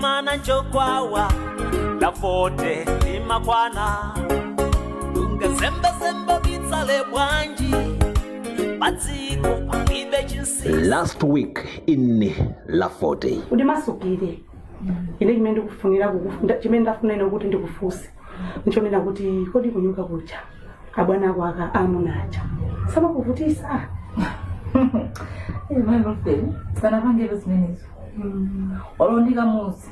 Tikakumana nchokwawa la 40 limakwana ungazembezembe bitsale bwanji padziko palibe chinsinsi. Last week in La 40. Undimasukire ine chimene ndikufunira chimene ndafuna ine kuti ndikufunse nchonena kuti kodi kunyumba kuja abwana ako aka amuna aja samakuvutisa? Mayi sanapangepo zimenezo olo ndi kamodzi.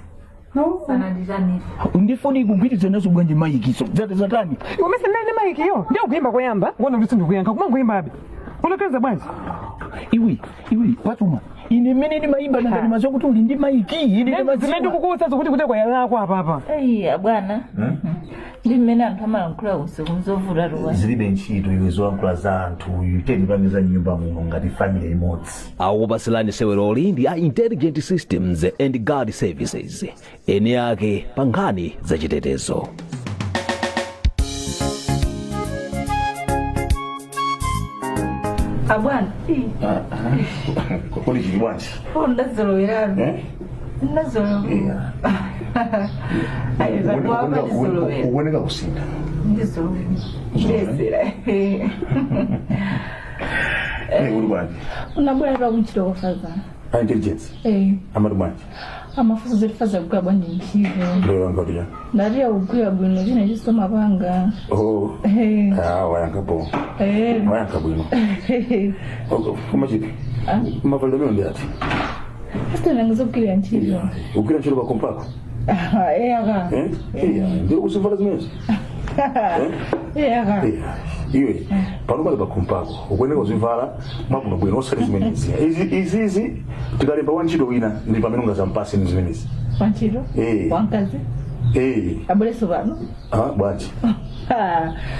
No. Sananditanire. Ndifoni ikugwiritsa nazo bwanji mayikiso zati zatani? Iwe mese ndine maikiyo ndiye kuimba koyamba ngona kuti sindikuyankha kumangoyimbabe unaganiza bwanji? Iwe, iwe Patuma, ine mmene ndimayimba nangati mazo kuti uli ndi maiki ine zimene ndimadziwa. Ndikukuwuza zokuti kuti kwayalako apapa. Eyi bwana, ndi mmene anthu amalankhula usiku nzovuta tuwa. Zilibe ntchito iwe zolankhula za anthu uyu, tenipangiza nyumba muno ngati family imodzi. Akupasilani seweroli ndi a Intelligent Systems and Guard Services, eni ake pa nkhani zachitetezo. Abwana. Kodi chili bwanji? Ndazolowerabe. Eh? Ndazolowera. Ndizolowera. Ukuoneka kusintha. Ndizolowera, ndiyesera. Uli bwanji? Unabwera pakuntchito kofaza. A Intelligence? Eh. Amati bwanji? Amafunso zoti faza kugwira bwanji ntchito. Lero wanga kuti chani? Ndati akugwira bwino, china chisomapanga. Oh. Eh. Ah, wayankha po. Eh. Wayankha bwino. Koma chipi mavalidwe amene ndi ati? Asitananga zokugwira ntchito. Ugwira ntchito pakompako? Eyaka. Eh? Iya, ndiye uzivala zimenezo? Eyaka. Iya, iwe pano pali pakompako ukuyeneka uzivala mwakuno bwino, osati zimenezi. Izi izizi tikalemba wantchito wina ndi pamene ungazampase ni zimenezi. Wantchito? Eh. Wamkazi? Eh. Abwereso pano. Ah, bwanji?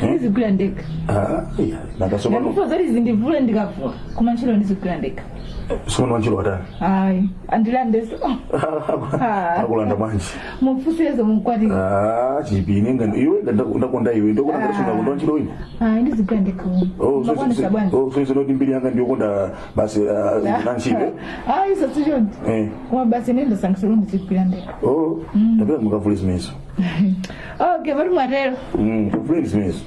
Ndizigwira ndekha. Ah, iya, nakasoma. Ndikufunsa zoti zindivule ndikavula, koma ntchito ndizigwira ndekha. Sono wantchito watani? Ayi, andilandeso. Akulanda bwanji? Mufusirezo munkwatira. Ah, chipine nga iwe ndakonda iwe ndokonda ngati sungakonda wantchito wina. Ayi, ndizigwira ndekha. Oh, so Makwanisa bwanji? Oh, so so mbiri yanga ndiyokonda basi nantchito. Ayi, sasichonti. Eh. Koma basi ine ndasankhisa kuti ndizigwira ndekha. Oh, tapita mukavule zimenezo. Okay, pati mwatero. Kavuleni zimenezo.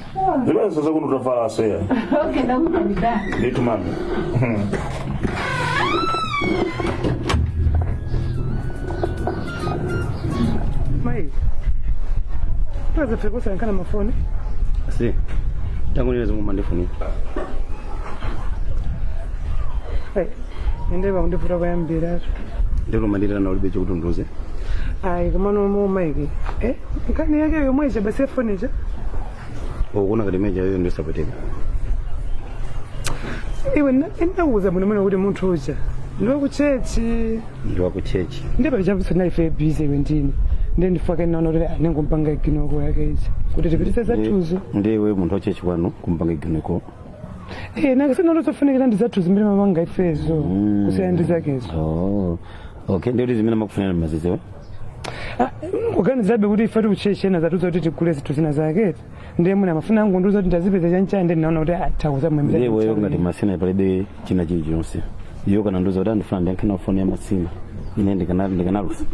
Zimene sasa kuno utavala soya. Okay, ndakupandika. Nditu mami. Mai twazafika kusayankhana mafoni. Si tangonena zomwe mandifunira. Inde kundivuta kuyambiratu. Ndilo manditana ulibe chokuti undiuze? Ayi, komano mo maiki eh nkhani yake yomwe ija basi efoni ija. Ukuona ngati meja yoyo ndisapweteka? Iwe ndinakuuza bwino mwene kuti munthu uja ndiwe ku church. Ndi wa ku church. Ndipo chapuso ndaife busy iwe ndine ndiye ndifake naona kuti anengompanga ignore yake ija kuti tipitise zathuzo. Ndiye iwe munthu wa church kwanu kumpanga ignore? Eh, nakasina zofunikira ndi zathuzo mbiri mapanga ifezo kusiyana ndi zakezo. Oh, okay, ndiye kuti zimene amakufunira maziziwe? Kuganizabe kuti ife tikuchechi ena zatuza kuti tigule zinthu zina zake, ndiye mwina amafuna angundiuza kuti ndazipeza chanchani, ndiye ndinaona kuti atha Ndiye iweyo kuzamwembera. ngati Masina palibe china chilichonse, iyo kanandiuza kuti andifuna ndiyankhe na foni ya Masina, ine ndikanalusa?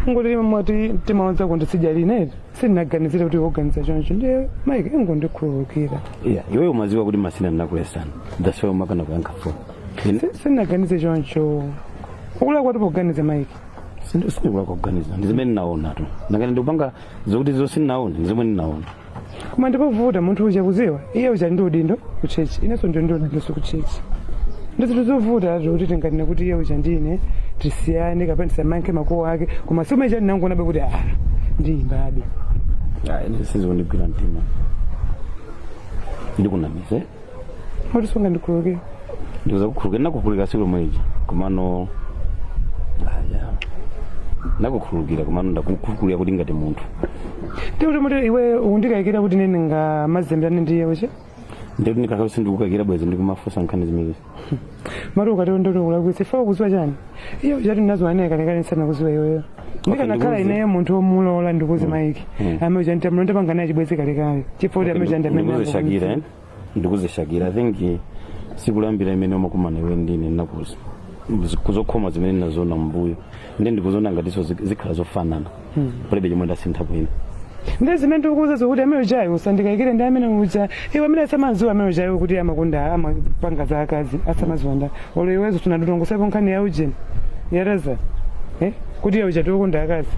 Ngoti mwati timaonza kundisija line sindinaganizire kuti kuganiza choncho, ndiye Mike ingondikhululukira. Yeah, iweyo umaziwa kuti Masina ndinakulesana, that's why umakana kuyankha foni. Sindinaganize choncho, ukula kwati poganiza Mike. Sindikula kuganiza, ndi zimene ndinaona tu. Ndangati ndikupanga zokuti zonse ndinaona, ndi zomwe ndinaona. Koma ndipovuta munthu uja kuziwa iye uja ndi udindo ku church, inenso ndi udindo ku church, ndi zinthu zovuta tu kuti tinganene kuti iye uja ndine tisiyane kapena tisamankhe makuwa ake, koma siumecha ndinangonabe kuti ah, ndiyimbabe. Ayi, sizikundigwira mtima, ndikunamize? Moti sungandikhululukire? Ndikuzakukhululukira, ndakukhululukira siku lomwe lija, komano aya, ndakukhululukira, komano ndakukhululukira kuti ngati munthu. Ndikuti muti iwe undikayikira kuti nene ngamazembirane ndi iye uja? Ndikuti ndikakhala sindikukayikira bwezi ndikumafunsa nkhani zimenezi? Mati ukatero ndoti ukulakwitsa, ife ukuziwa chani? Iye uja tinaziwa naye kalekale nsanakuziwa iweyo. Ndikanakhala Ndikuuze. ineyo munthu womulola, ndikuzi Mike ame uja ntamlo ndapanga naye chibwezi kalekale chifukwa kuti ame uja ndamene. Ndikuze Shakira, eh? Ndikuze Shakira, I think siku lambira imene umakumana iwe ndine ndinakuza. Kuzokhoma zimene nazoona mbuyo ndi ndikuzoona ngatinso zikhala zofanana, palibe chomwe ndasintha bwino. Ndi zimene ndikukuuza zokuti amene ujayo usandikayikire ndi amene uja. Iwe amene asamaziwa amene ujayo kuti amakonda, amapanga za akazi, asamaziwa nda olo iwezo tunadulongosapo nkhani ya ujeni yaraza, eh? Kuti iye uja tikukonda akazi.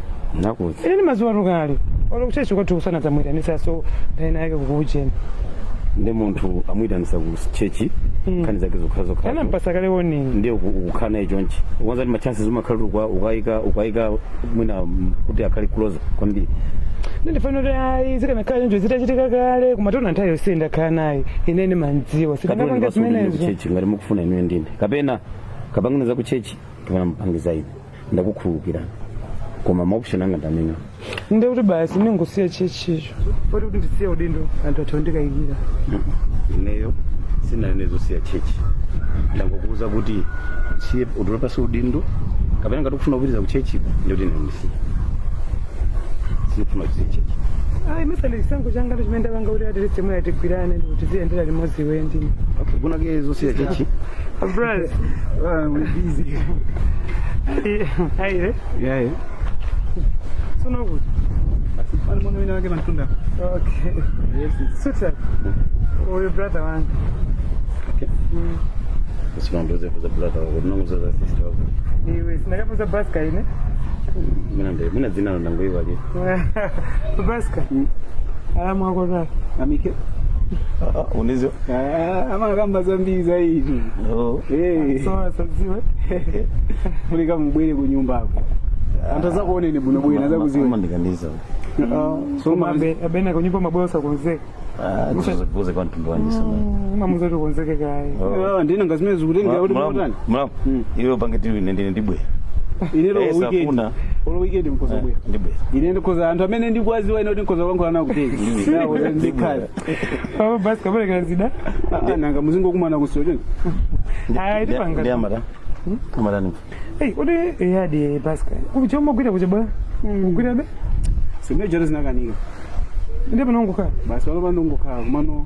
Nakuza. Ine ndimaziwa tukale, olo kuchechi kwathu kusana zamwitanisa nthawi yake kukuujeni. Ndi munthu amwitanisa ku chechi, nkhani zake zokhala zokhala. Anampasa kale warning. Ndiye ukukhala naye chonchi, ukonza ndi machances umakhala kuti ukayika mwina kuti akhale close kwambiri. Ndifana kuti ayi, zikanakhala choncho zitachitika kale, koma tona nthawi yonse ndakhala naye ine ndimandziwa, sindingapanga zimenezo. Kuchechi ngati mukufuna inuyo ndine kapena kapangana za kuchechi kapena mupangiza ine, ndakukhululukirani, koma maoption anga ndamene. Ndi kuti basi ningusiya chechicho poti kuti ndisiye udindo, anthu athu ndikayikira. Ineyo sinanenezo siya chechi, ndangokuuza kuti siye utule udindo, kapena ngati ukufuna kupitiriza kuchechi ndikuti ine ndisiye, sindifuna kusiya chechi. Ayi, misali chisankho changa ndi chimene ndapanga kuti atiletse mwina tigwirane ndikuti tiziyendera limodzi iwe ndine. Okay, kunake zosiya chechi. Bros. Busy. Aire. Yeah. Sono kuti. Pali muno wina wake mantunda. Okay. Yes. Suta. Uyu brother wanga. Usinondoze za brother wako, ndinongoza za sister wako. Iwe sinakapuza baska ine. Mina ndi mina dzina ndangoiwalira. Baska. Alamu wako ra. Amike. Unizio. Ah, amakamba zambiri zaidi. Oh. Eh. So asaziwe. Mulika mubwere ku nyumba ako. Anthu azakuoneni bwino bwino azakuziwa. Amandikandiza. So Mabe abena kunyumba mabosa kunzeka. Ah, kuze kwa mtundu wanje sana. Mamuza tukonzeke kaye. Ah, ndina ngazimene zikutengera kuti motani. Mlamu, iwe pange tili ndine ndibwe. Ine lo Eh, weekend. safuna. Olo weekend mkozo bwera. Ndibwe. Ine ndikoza anthu amene ndikuwaziwa ine kuti ndikoza kulankhula nawo kuteki. Nawo ndikhala. Oh, baska bale zida. Ah, nanga muzingokumana kusocho. Ayi, tipanga. Ndi amara. Amara ni. Hey, uri yadi baska. Kuchoma gwira kuchaba. Gwira be. Simene jero zinakanika. Ndipo nongo Basi pano pandongokhala kumano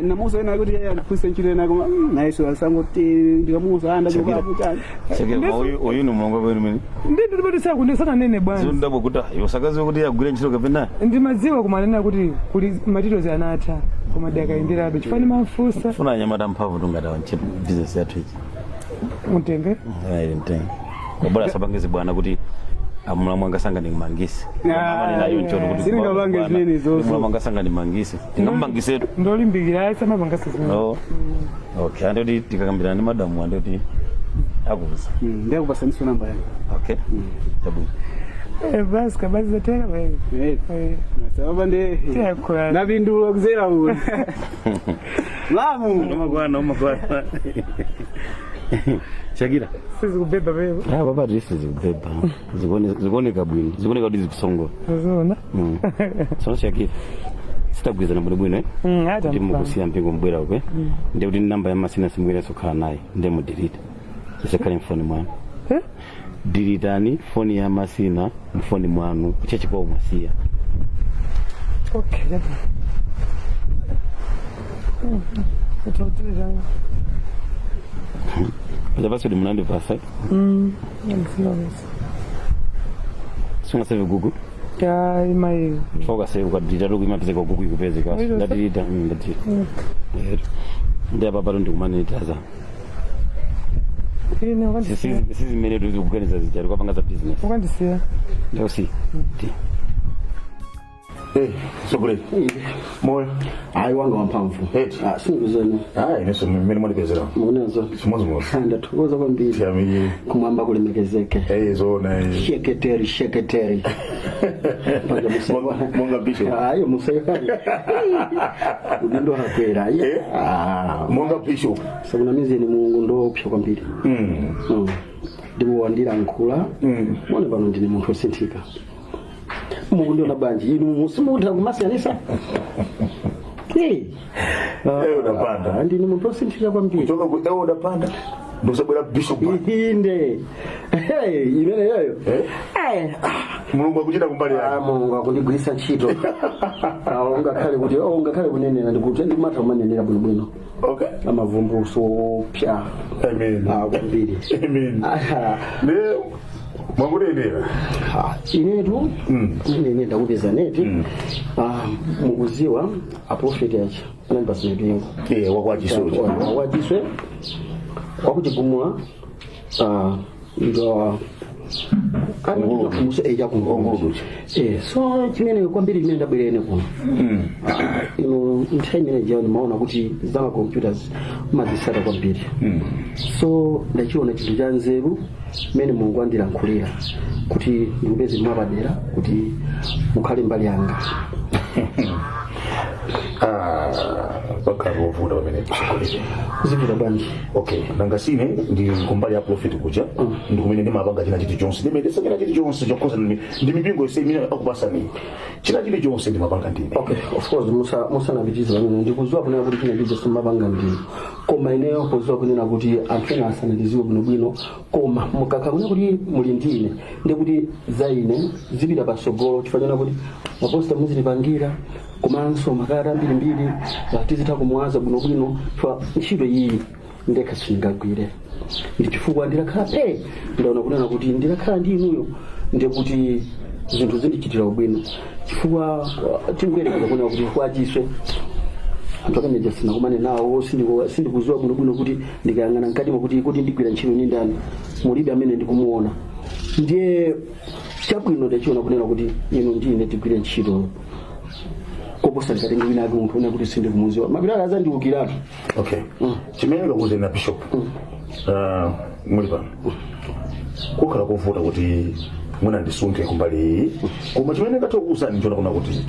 namusa ena kuti iye andiphunzitse ntchito ena koma nayeso asangoti ndikamusa anda chokapo chani. Cheke uyu uyu ni mulongo wenu mimi. Ndi ndibadisa kundi sana nene bwana. Zindabo kuti yosakazi kuti agwire ntchito kapena. Ndimadziwa kumanena kuti kuli matitozi anatha koma dakaenderabe chifani mafusa. Funa nyamata mphamvu tungatawa ntchito business yathu ichi. Mutenge. Ayi, mtenge. Kwa sapangizi bwana kuti amulamu angasanga ndimangise. Sindingapange zimene zozo. Mulamu angasanga ndimangise. Tingamumangisetu. Ndolimbikira ayi samapanga sizimene. Oh. Okay, andoti tikakambirana ndi madamu andoti akuuza. Ndiyakupasaniso namba yanga. Okay. Chabwino. Eh, basi basi zatera wewe. Eh, Eh, sababa ndi tiyakula. napindula kuzera uno mlamu. Umakwana, umakwana. Shakira. Sizikubeba bebo. Ah, baba tisi zikubeba. Zikuoneka bwino. Zikuoneka kuti zikusongola. Zona. Sono Shakira. Sitagwizana bwino bwino, eh? Ata. Kuti mukusiya mpingo mbwera ukwe. Ndiye kuti namba ya masina simbwera sokhala naye. Ndiye mudelete. Isakhale mfoni mwanu. Eh? Dilitani foni ya masina mfoni mwanu. Kuchechi kwa mwasiya. Okay, chabwino. Utotira. Pacha password munandipasa. Ndisinozi. Sungasave Google. Ya mai. Foka save ukadelita tu imapezeka Google ikupezeka. Wait, Ndadelita, ndadelita. Ndiye apa pano ndikumanitaza. Ine ukandisiya. Sizimene tikuganiza zijali kwapanga za business. Ukandisiya. Ndausi. Ti. Eh, sogolera. Moyo. Hayi, wanga wamphamvu. Eti. Ah, singuzeni. Hayi, neso mmene mwandipezera. Mukunezo. Chimodzimodzi. Ndathokoza kwambiri. Tiyamiki. Kumwamba kulemekezeke. Eh, zona. Eh. Sheketeri, sheketeri. Paja Monga bishop. Hayi, musayani. Udindo hakwera. Eh? Ah. Monga bishop. Sakunamizeni, Mulungu ndopsa kwambiri. Ndipo wandilankhula. Mone pano ndine munthu osinthika. Mukundiona bwanji? Inu musimuntha kumasiyanisa. Hey. Eh, unapanda. Ndine munthu osinthika kwambiri. Kuchoka ku Ewo udapanda. Ndosabwera Bishop Banda. Inde. Hey, imeneyoyo. Eh? Eh, Mulungu akuchita kumbali ah, yake. Mulungu akundigwiritsa ntchito. Ah, ungakhale kuti oh, ungakhale kunenera ndikuti ndimatha kumanenera bwinobwino. Okay. Amavumbuso opya. Amen. Ah, kwambiri. Amen. Ah, Ne mwakunenera. ah, inetu ine ndakupeza neti. Ah, mukuziwa aprofeti acha anandipasa mipingo. Eh, wakwachiswe. Wachiswe wakuchigumula ndo so chimene kwambiri chimene ndabwera ine kuno ino nthawi imene jayo ndimaona kuti za ma computers mazisata kwambiri so ndachiona chinthu cha nzeru mmene Mulungu andilankhulira kuti ndikupeze mwapadera kuti mukhale mbali yanga. Ah, pakhala povuta pamene kusokolera. Kuzivuta bwanji? Okay, nanga sine ndi kumbali ya prophet kuja ndi kumene ndimapanga china chilichonse, ndimedesa china chilichonse chokhoza ndi mipingo yonse imene akupasani china chilichonse ndimapanga ndine. Okay, of course musanapitize pamene ndikuziwa kunena kuti china chilichonse mumapanga ndinu, koma ineyo poziwa kunena kuti anthu ena asanandiziwe bwinobwino, koma mukakha kunena kuti muli ndine ndikuti za ine zipita patsogolo chifukwa chonena kuti maposta muzitipangira komanso makalata ambirimbiri tizitha kumwaza bwinobwino chifukwa ntchito iyi ndekha sindingagwire. Ndi chifukwa ndilakhala pe ndaona kunena kuti ndilakhala ndi inuyo ndikuti zinthu zindichitira ubwino chifukwa tingoyerekeza kunena kuti kwachiswe anthu ameneja sinakumane nawo, sindikuziwa bwinobwino kuti ndikayang'ana mkatimo kuti ndigwira ntchito ni ndani, mulibe amene ndikumuona. Ndiye chabwino ndachiona kunena kuti inu ndine tigwire ntchito koposa ndikatenge wina ake munthu une kuti sindikumuziwa mapitala azandiukiratu. Okay, chimene ndikukuuzeni na bishop, muli pano kukhala kovuta kuti mwina ndisunthe kumbali iyi, koma chimene ndatha kukuwuzani nchona kuna kuti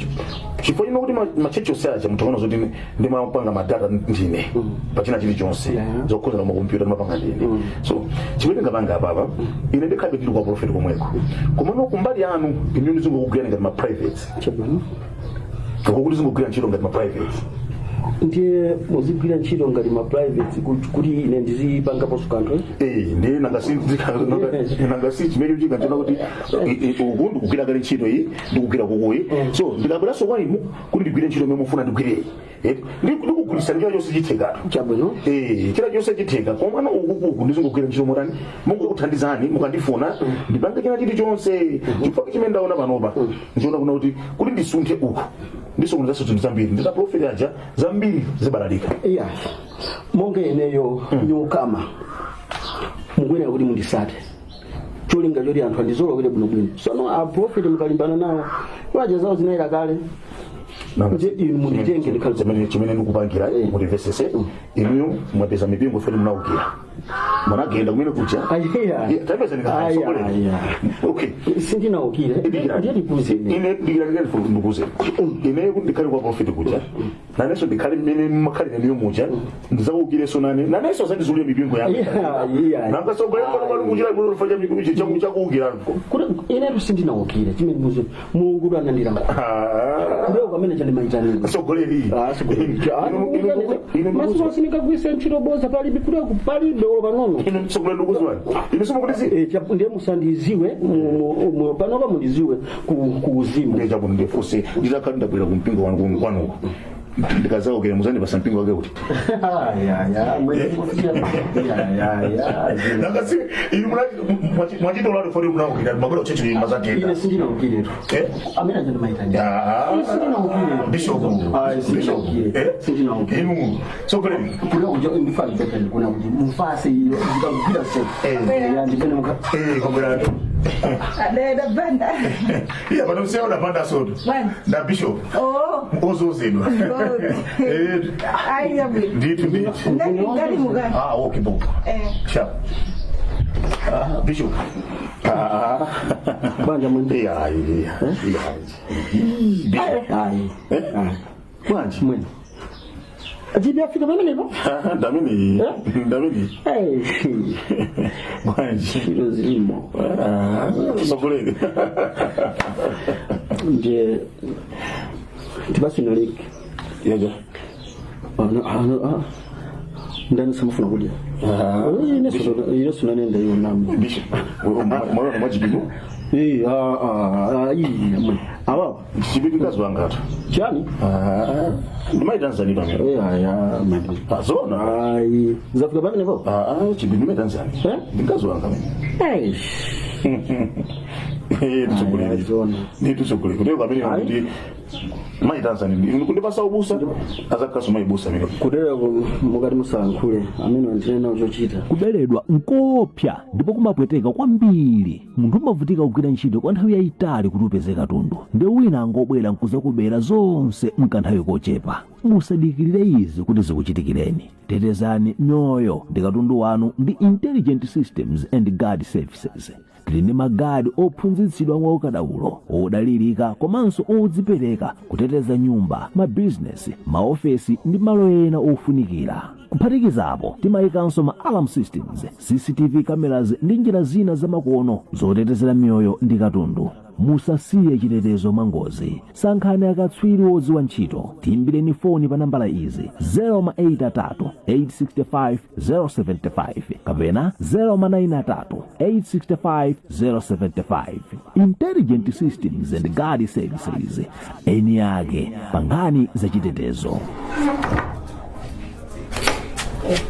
chifukwa chino kuti machechi onse aja muthakuona zoti ndimapanga madata ndine pa china chilichonse zokhuza na makompyuta ndimapanga ndine. So chimene ndingapanga apapa, ine ndikhabe ndili kwa prophet komweko, komano kumbali yanu inuyo ndizingokugwirani ngati ma private. Chabwino. Ngokuti zingogwira ntchito ngati ma private. Ndiye muzigwira ntchito ngati ma private kuti ine ndizipangaponso kanthu, eh? Eh, ndiye nangasi chimene chika nchona kuti uku ndikugwira kale ntchito iyi, ndikugwira kukuyi, so ndikabweranso kwa inu kuti ndigwire ntchito imene mufuna ndigwireyi. Ndikugwirisani china chonse chithekatu. Chabwino. Eh, china chonse chitheka, komano ukukuku ndizingogwira ntchito motani mungokuthandizani mukandifuna ndipange china chilichonse chifukwa chimene ndaona panopa nchiona kuna kuti ndisunthe uku ndisokonezanso zinthu zambiri, nditaprofeti aja zambiri zibalalika. Iya, monga ineyo nyukama mukuyenera kuti mundisate cholinga choti anthu andizolowere bwinobwino. Sono aprofeti mukalimbana nawo iwaja zawo zinayira kale. Nje inu munditenge ndikhale Chimene ndikupangira mutimvesese, inuyo mwapeza mipingo feni munaukira munagenda kumene kuja. Ayiya. Yeah, tapeza Aya, aya. Okay. Sindinaukire, ndiye ndikuze ine. Ine ndikira ndikuze ine kuti ndikhale kwa prophet kuja nanenso ndikhale mmene mmakhalira niyo muja ndizaukireso nane nanenso azandizulire mipingo yanga. Iya, iya. Nanga sogolemba kuchira chakuukira. Kuti inetu sindinaukire chimene muzi Mulungu kuti anandilankhula ndiyo kamene chandimaitanira. Sogoleri. Masiku sindingagwise ntchito boza palibe kuti palibe olo pang'ono. Ine msogolera ndikuziwani ine simukuti Ndiye musandiziwe panopa mundiziwe ku uzimu. Ndiye chakuti ndifuse nditakhala ndabwera kumpingo wanu kwanuko ndikazaukira muzandipasa mpingo wake kuti nangasi inu mwachitolatu foti munaukira magwera kuchechi mazatenda. Ine sindinaukiretu amene achandimaitanira. Ine sindinaukire. Bishop. Bishop. Sindinaukire, sindinaukire. Inu sogoleri. Kuda kuja ndifane kuna kuti mufase iyo ndikagwira se ya ndipene muka. Eh, kwabwera. Adeda Banda. Iya, pano msewa unapanda soto. Bwana. Na bishop. Oh, Ozozedwa. Eh, ayi bwino. Ndithu ndithu. Ndani ndani mugani. Ah, okay, bobo. Eh. Sha. Ah, bishop. Ah. Banja mwene. Iya, iya. Iya. Bishop. Ayi. Eh? Bwanji. Mwene ajibi afika pamenepo. Ah, ndamini. Ndamini. Bwanji. Ntchito zilimo. Ah, sogoleri. Ndiye tibasinaliki Yaja. ndani samafuna kudya. Ine sunanenda iyo nami. Mwaona mwachipiko? Eh, amwe. Awawa. Chipiko kazi wangata. Chani? Ndimaitanzani pamene. Eh, aya, mani. Azona. Ai, zafika pamene po? Chipiko ndimaitanzani. Eh? Ndikazi wanga mene. Eh. Eh, titsogolere. Nditsogolere. Kutero pamene kuti maitanzani. Kundipasa ubusa azakhaso maibusa mene. Kutero mukati musalankhule amene ndinena chochita. Kuberedwa nkopsa ndipo kumapweteka kwambiri. Munthu umavutika kugwira ntchito kwa nthawi yayitali kuti upeze katundu, ndi wina angobwera nkuzakubera zonse mkanthawi kochepa. Musadikirire izi kuti zikuchitikireni. Tetezani mioyo ndi katundu wanu ndi Intelligent Systems and Guard Services. Tili ndi magadi ophunzitsidwa mwa ukadaulo, odalirika komanso odzipereka kuteteza nyumba, mabizinesi, maofesi ndi malo ena ofunikira. Kuphatikizapo timayikanso ma alarm systems, CCTV cameras ndi njira zina zamakono zotetezera miyoyo ndi katundu. Musasiye chitetezo mwangozi. Sankhani akatswiri odziwa ntchito. Tiyimbireni foni pa nambala izi: 083 865 075 kapena 093 865 075. Intelligent Systems and Guard Services, eni ake pangani zachitetezo.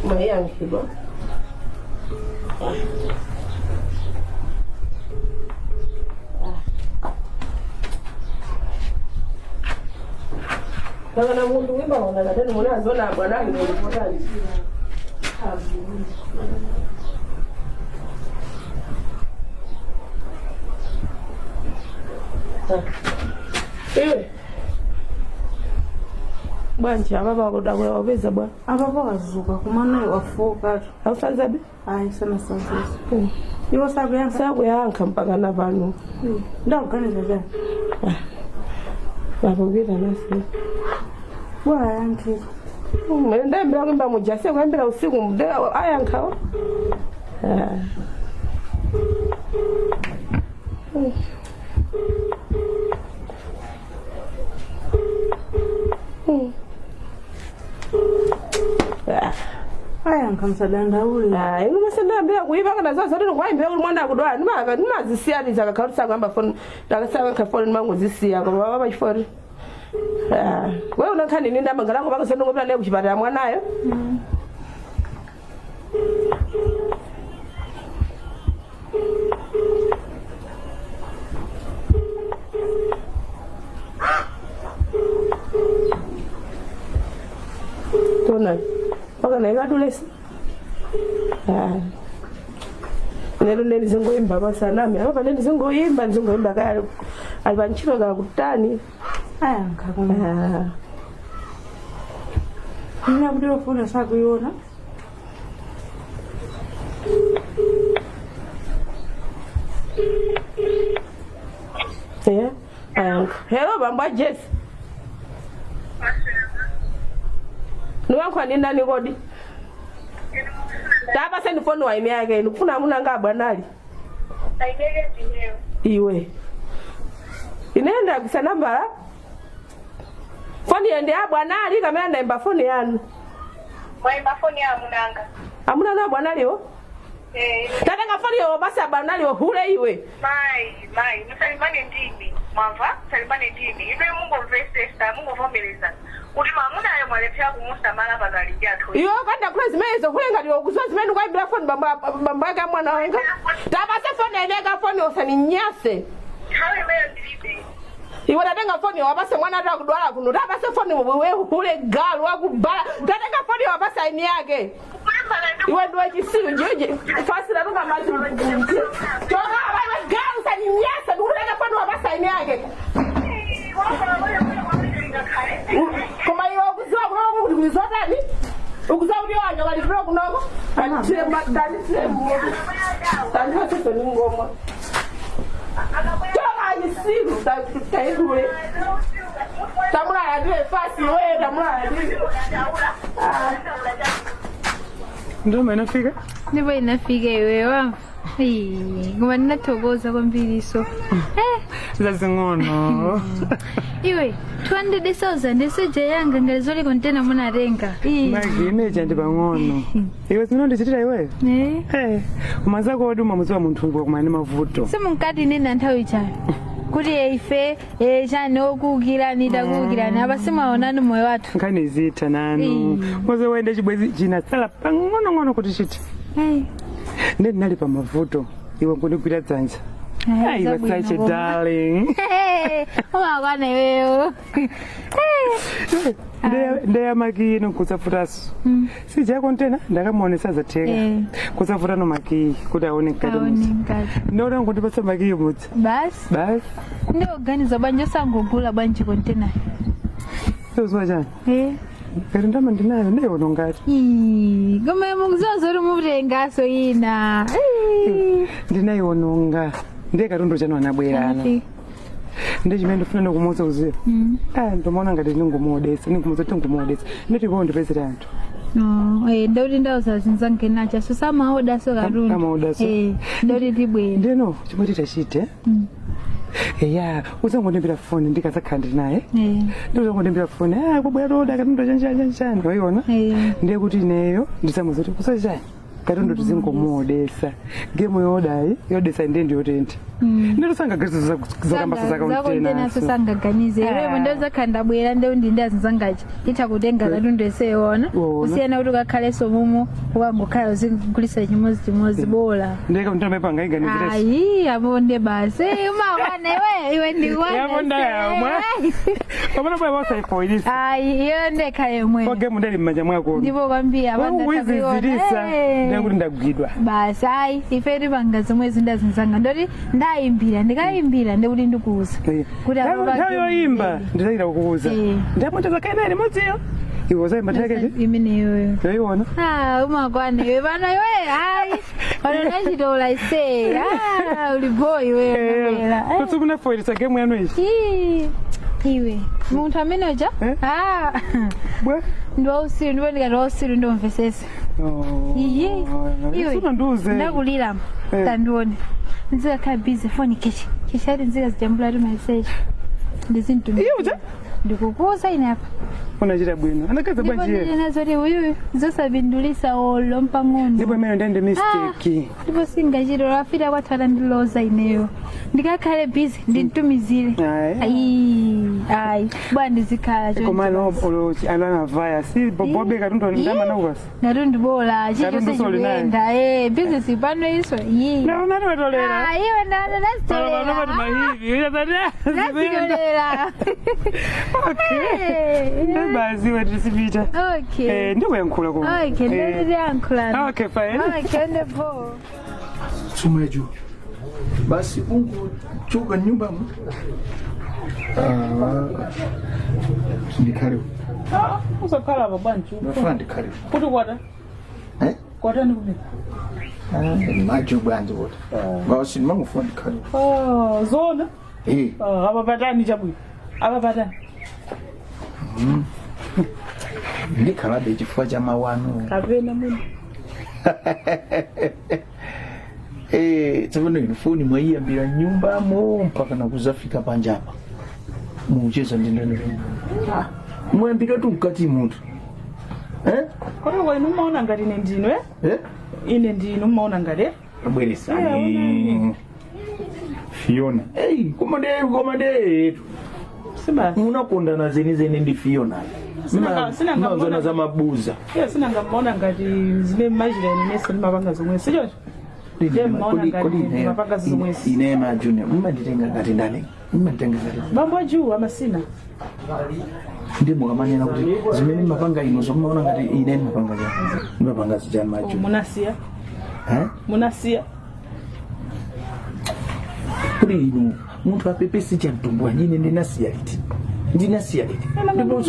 Mwayankhidwa. Nakana muntu wimba wona kateni muna azona bwanali mulipotali. Iwe. Bwanji ababa kudakula wapeza bwa. Apapo wazuka kumana wafoka. Ausanzabe? Ayi sana sanzisa. Iwo sakuyankha. Sakuyankha mpaka na pano. Ndakuganiza chani? Vakupita nasi. Bora yankhe. Ndayambira kuimba mujase kuyambira usiku ayankhawo. Ayankha msadandaule. Inu masendayambira kuipa kana zazo tino kwaimbira kuti mwana akudwala ndimazisiya ndizakakhala kuti sakuyamba foni ndakasayankha foni ndimangozisiya koma papa pachifoni. Wewe unankhani nini ndamangalako paka sendingopita naye kuchipatala mwanayo. Tona paka naye kadulesi. Lero nelizingoyimba masanami apa nelizingoyimba ndizingoyimba kaya ali pantchito kakutani. Ayankha kuma. Nina kuti ofuna sakuiona. Yeah. Ayankha. Hello bambo a Jesse. Niwankha ndani kodi? Tapa sendi foni waine yake ndikufuna amuna anga abwanali. Iwe. Inenda kusanambala. Foni yende abwanali kamera ndaimba foni yanu. Mwaimba foni ya amunanga. Amuna na abwanaliwo? Eh. Tatenga foni yo basi abwanaliwo hule iwe. Mai, musalimane ndimi. Mwamva? Musalimane ndimi. Ife mungomvesesa, mungovomereza. Kuti mwamunayo mwalephera kumusamala pakali jathu. Iwe ukanda kula zimenezo hule ngati ukuziwa zimene ukaimbira foni bambo ake mwana wenga. Tapase foni yeneka foni usaninyase. Nthawi imeyo ndilibe. Iwe tatenga foni wapase mwana ati akudwala kuno. Tapase foni wewe hule galu wakubala. Tatenga foni wapase aini yake. Iwe ndiwe chisiru jeje. Fasira tunga mazi. Choka iwe galu usaninyase. Ndikutenga foni wapase aini yake. Koma iwe ukuziwa kunoko kuti kulizotani? Ukuziwa kuti wanya walipira kunoko? Tanditire ngoma. Choka chisiru taidule. Tamulala ndiwe fasi wewe tamulala ndiwe. Ndoma inafika? Ndipo inafika iwe wamva. Koma ndinathokoza kwambiri so. Zazing'ono. Iwe 200,000 iseja yanga ngati zoli kontena munatenga. Ii. Magi imeja ndi pang'ono. Iwe zimene undichitira iweyo? Eh. Umazako odi umamudziwa munthu ngwe kumana ndi mavuto. Simunkati nena nthawi ichayo kuti ife eh, chani okuwukirani takuwukirani apa simaonani moyo wathu. Nkhani izitha nanu. Ii. Moze wende chibwezi chinasala pang'onong'ono kuti chiti. Eh. Ndi ndinali pa mavuto. Iwe nkundigwira dzanja. Eh, You are zabwino such a koma. darling. Umakwana iweyo. Ndeyamakiyi nkutsafutaso. Sija kontena ndakamuonesa zatheka. Eh. Kutsafuta no makiyi kuti aone mkati Aone muja. mkati. Ndona nkundipatsa makiyi mudzi. Basi. Basi. Ndioganiza bwanji osangogula bwanji kontena. Uziwa chani? Eh. Ngati ndama ndinayo ndayiona ngati. Ii, koma mukuziwa zoti mutengaso ina. Ii. Ndinayiononga. Ndiye katundu chanu anabwerana. Ati. Ndi chimene ndifuna ndikumuwuza uziwa. Mm. Ah, ndomaona ngati ndingumuodesa, ndingumuwuza kuti ndingumuodesa. Nditi po ndipezera anthu. No, eh, ndauti ndauzazinzange nacha so samaodaso katundu. Amaodaso. Eh, ndauti tibwera. Ndeno chomwe titachite. Mm. Eya, uzangondimbira foni ndikazakhala ndili naye. Eh. Ndizangondimbira foni, ah, kubwera oda katundu chanchani chanchani, waiona? Eh. Ndiye kuti ineyo ndisamuza kuti kusachani katundu tizingomuodesa. Gemu yodayi, yodesa ndiye ndiyotentha. Mm. Ndito zakambasa zakontenaso sangaganize iwepo ndozakhala ndabwera ndeu ndi ndazinzangacha itha kutenga katundu eseona Waona. kusiyana kuti ukakhaleso mumo ukangokhala uzigulisa chimodzimodzi bola. Ndiye katundu amene pangaiganizireso. Ayi, apo nde basi. Eh, umakwana iwe iwe ndikwana. Yapo ndayamwa. Pamene bwana wasaifoilisa. Ayi, iyo ndekha yomwe. Kwa gemu ndali m'manja mwako. Ndipo kwambiri apa Wizizirisa. Ndiye kuti ndagwidwa. Basi ayi, ife tipanga zomwe zindazinzanga ndoti ndayimbira ndikayimbira ndikuti ndikuuza kuti apo pa Nthawi yoyimba ndizayira kukuuza. Eh. Ndiye kaena limodziyo. Iwe uzayimba nthawi imeneyoyo. Yoiona. Ah, umakwana iwe pano iwe ayi pano ndachitola ise. Ah, uli boy iwe unabwera. Eh. Kuti munafoilisa gemu yanu ichi. Ii, iwe munthu amene uja ah bwe ndi wausiru ndipo ndikati wausiru ndomvesesa. Iye iwe Sunandiuze. ndakulira Eh. tandione nzikakhala busy foni kechi kechati nzikazijambula ti message ndizintumira. Iye uja ndikukuuza ine apa unachita bwino. Anakaza ndipo bwanji ndili iye. nazoti uyuyu zosapindulisa olo mpang'ono. Ndipo imene ndende mistake. Ndipo singachito lafita kwathu atandiloza ineyo ndikakhale busy ndintumizire. Ayi ayi bwana ndizikhala choncho. Komano olo anavaya si bobe katundu ndamana ukasi. Katundu bola Katundu chilichonse soli naye. chikuyenda eh business pano iso yi. Naona niwetolera. Ah, iwe ndana Pano ndazitolera. pano mahivi. Ndazitolera. Okay. Basi iwe tisipita. Okay. Eh, ndikuyankhula kuma. Okay, ndikuyankhula. Okay, fine. Okay, ndipo. Sumeju basi unguchoka nyumbamo. Ndikhale. Ah, uzakhala apa bwanji? Ndafuna ndikhale. Kuti kwata? Eh? Kwatani kumene? Majo bwanji kuti basi ndimangofuna ndikhale. Ah, zona? Eh. Ah, apa patani chabwino. Apa patani. Ndikhalabe chifukwa cha mawu anu. Kapena muno. Eh, tsopano inu foni mwayiyambira nyumbamo mpaka nakuzafika panjapa mucheza ndi ndani? Mwayambira tu mkati munthu. Eh? Kodi kwa inu mmaona ngati ine ndinu eh? Eh? Ine ndinu mmaona ngati eh? Bweresani Fiona. Ei, koma nde Sibasi. Munakondana zenizeni ndi Fiona. Sinanga Mmauzana za mabuza. Iye sinanga mmaona ngati zimene mmachita ine nese ndimapanga zomwe sichoncho. Ndiye mmaona ngati ndimapanga zomwezi. Ine ma junior mmanditenga ngati ndani? Mmanditenga ngati Bambo ajuu amasina. Ndi mukamanena kuti zimene mmapanga inu zomaona ngati ine ndimapanga chani? Ndimapanga zichani ma junior? Munasiya. Eh? Munasiya. Kuti inu munthu apepesi chamtumbwa ine ndinasiya liti? Ndinasiya liti? Ndipo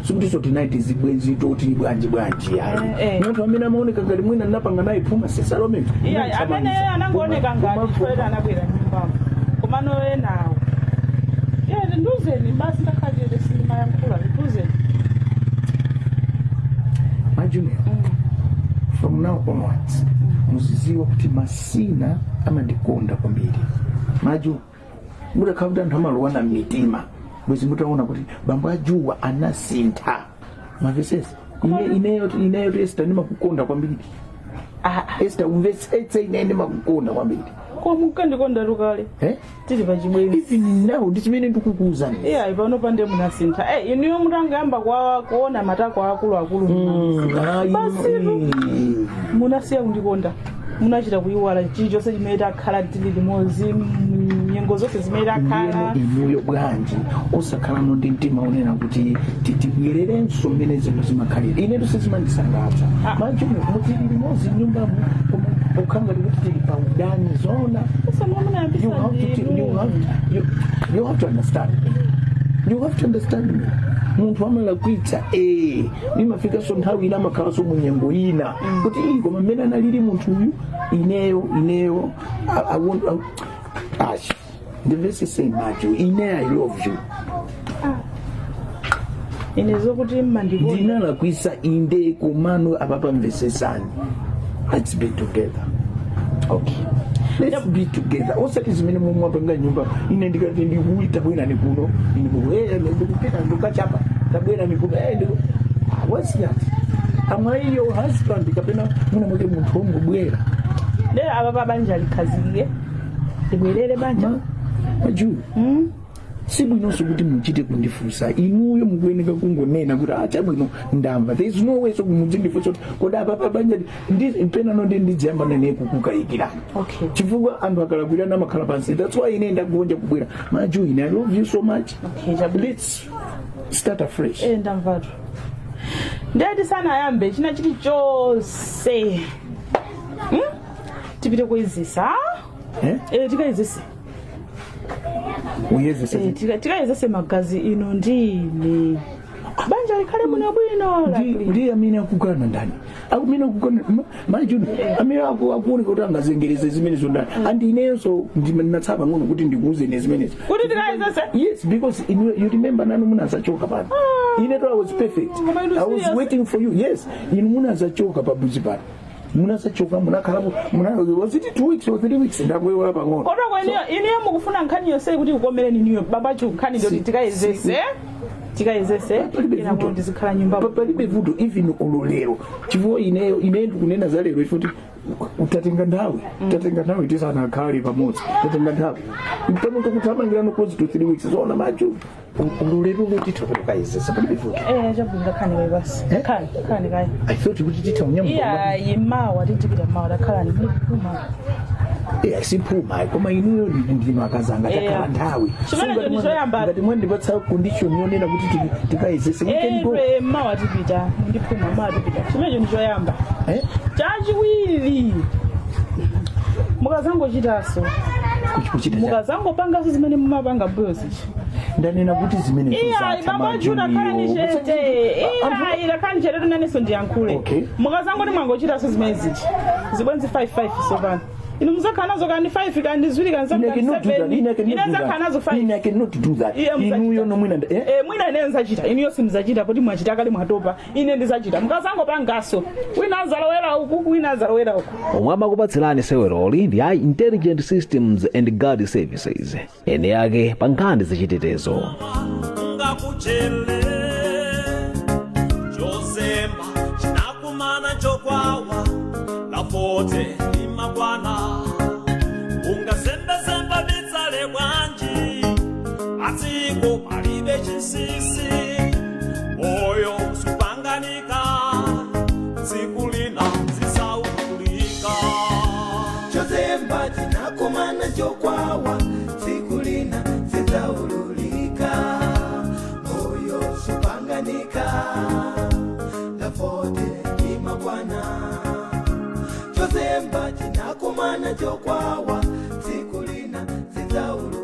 sikuti tinaiti zibwenzi toti bwanji bwanji ayi. Munthu amene amaoneka ngati mwina ndinapanga naye phuma si Salome. Iya, amene anangooneka ngati chifukwa anabwera nyumbamo. Komano enawo. Iye nduzeni basi ndakhalire sindimayankhula nduzeni. My junior, from now onwards, muziziwa kuti Masina amandikonda kwambiri. Maju, Mutakhala kuti anthu amalowana mmitima, bwezi mutaona kuti bambo ajuwa anasintha. Mamvesesa? Ineyo tu, Esther, ndimakukonda kwambiri. Esther, umvetsetse, ine ndimakukonda kwambiri. Koma munkandikonda tukale Eh? tili pachibwenzi. Even now, ndi chimene ndikukuwuzani. Iya, pano pande munasintha. Eh, inuyo mutangayamba kuona matako akuluakulu, basitu munasiya kundikonda, munachita kuyiwala chilichonse chimene takhala tili limodzi, nyengo zonse zimene takhala. Ndiyeno inuyo bwanji osakhalano ndi mtima unena kuti tibwererenso mmene zinthu zimakhalira? Ine sizimandisangalatsa manje mutili limodzi nyumbamo, koma ukhangati kuti tili pa udani. Zona? You have to understand me. You have to understand me. Munthu amalakwitsa, eh, imafikanso nthawi ina, amakhalanso munyengo ina kuti iyi, koma mmene analili munthu uyu, ineyo I won't, ash, ndimvesese macho, ine I love you. Ine zokuti mmandikonda. Ndinalakwisa inde, komano apapa mvesesani, let's be together. Okay. Let's be together. Osati zimene mumapanga nyumba. Ine ndikati ndikuita, bwera ni kuno. Ine ndikupita ndikachapa, tabwera ni kuno. Ah, what's that? Am I your husband kapena muna mwake munthu wongobwera? Lero apa pa banja likhazikike, libwerere banja. Maju, sibwinonso kuti muchite kundifunsa. Inuyo mukuyeneka kungonena kuti, "Ah, chabwino, ndamva." There is no way so muzindifunsa kuti kodi apa pa banja ndi penano ndi ndidziyamba nene kukukayikirani. Okay. Chifukwa anthu akalakwirana amakhala pansi. That's why ine ndagonja kubwera. Maju, ine I love you so much. Okay. Let's start afresh. Eh, ndamvatu. Ndeti sanayambe china chilichonse, Tipite kuyezesa. Eh? Eh, tikayezese. Uyezese? Eh, tikayezese magazi ino ndine, banja likhale muno bwino. Ndiye amene akukana ndani? Akumene akukana maju, amene akuoneka kuti angazengereze zimenezo ndani? And inenso ndinatsala pang'ono kuti ndikuuzeni zimenezo. Kuti tikayezese? Yes, because you remember nanu munazachoka pano. Ine to I was perfect. Koma inu I was serious? waiting for you. Yes, inu munazachoka pabuzi pano, munazachoka, munakhalapo was it 2 weeks or 3 weeks? Ndakuiwala pang'ono. Kotoko iniyo mukufuna nkhani yonse kuti ikukomereni niyo babachu. Nkhani ndoti tikayezese, tikayezese ina ndizikhala nyumba. Palibe vuto, even olo lero, chifukwa ineyo ndikunena za lero ifuti utatenga nthawi tisanakhale pamodzi, tatenga nthawi pano tikuthamangirano close to 3 weeks. Zoona, machu? Olo lero lotitha kuti ukayezesa, palibe vuto. Eh, chabwino, takhani kayi basi, khani khani kayi. I thought kuti titha unyamuka. Iya, imawa titipita mawa, takhalani muli. Eh, siphuma, koma inuyo ndinu akazanga, takhala nthawi. Chimenecho So, ndi choyamba. ngati mwandipatsa condition yonena kuti tikayezese, we can go. Eh, mawa tipita, ndiphuma, mawa tipita. Chimenecho ndi choyamba. Eh? Chachiwiri, mukazangochitaso Kuchita? Mukazangopangaso zimene mumapanga mbuyo zichi. Ndanena kuti zimene Iya, baba Juna, khala ni chete. Iya, ila khani chete, tunaneso ndiyankhule. Okay. Mukazangoti mwangochitaso zimene zichi, zibwenzi 55 sopano inu muzakhala nazo kandi 5, kandi ziwiri, kandi Ine cannot do that. Ine cannot ine do that. nzakhala nazo 5. Ine cannot do that. Iye muzachita. Inuyo nomwina eh? Eh, mwina ine nzachita, inu yonse muzachita poti mwachita kale, mwatopa. Ine ndizachita mukazangopangaso, wina azalowera uku, wina azalowera uku. Omwe amakupatsirani seweroli ndi a Intelligent Systems and Guard Services, ene yake pa nkhani zachitetezo. Ngakuchele chozemba chinakumana chokwawa lafote imakwana, ungazembezemba bitsale bwanji, atsiko palibe chinsinsi, moyo supanganika, tsiku lina zisaululika. Chozemba chinakomana chokwawa, tsiku lina zidzaululika, moyo supanganika, la 40 imakwana. Chozemba chinakomana chokwawa, tsiku lina zidzaululika.